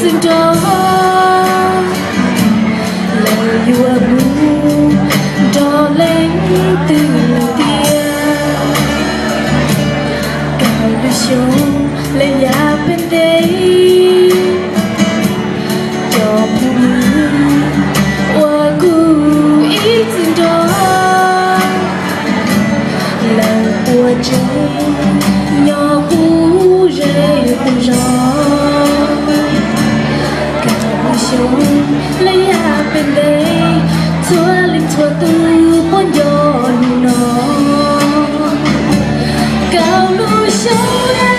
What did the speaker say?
txwv nrog, lawv yuav mus nrog leej twg lawm tiag. Kawg lub xyoo lawm yav pem ntev, cov phooj ywg uas kuv ib txwv nrog, lawv ua tsev nyob kuv zej kuv zos. Kawg lub xyoo lawm yav pem ntev, txhua leej txhua tus puas nco hnub no? Kawg lub xyoo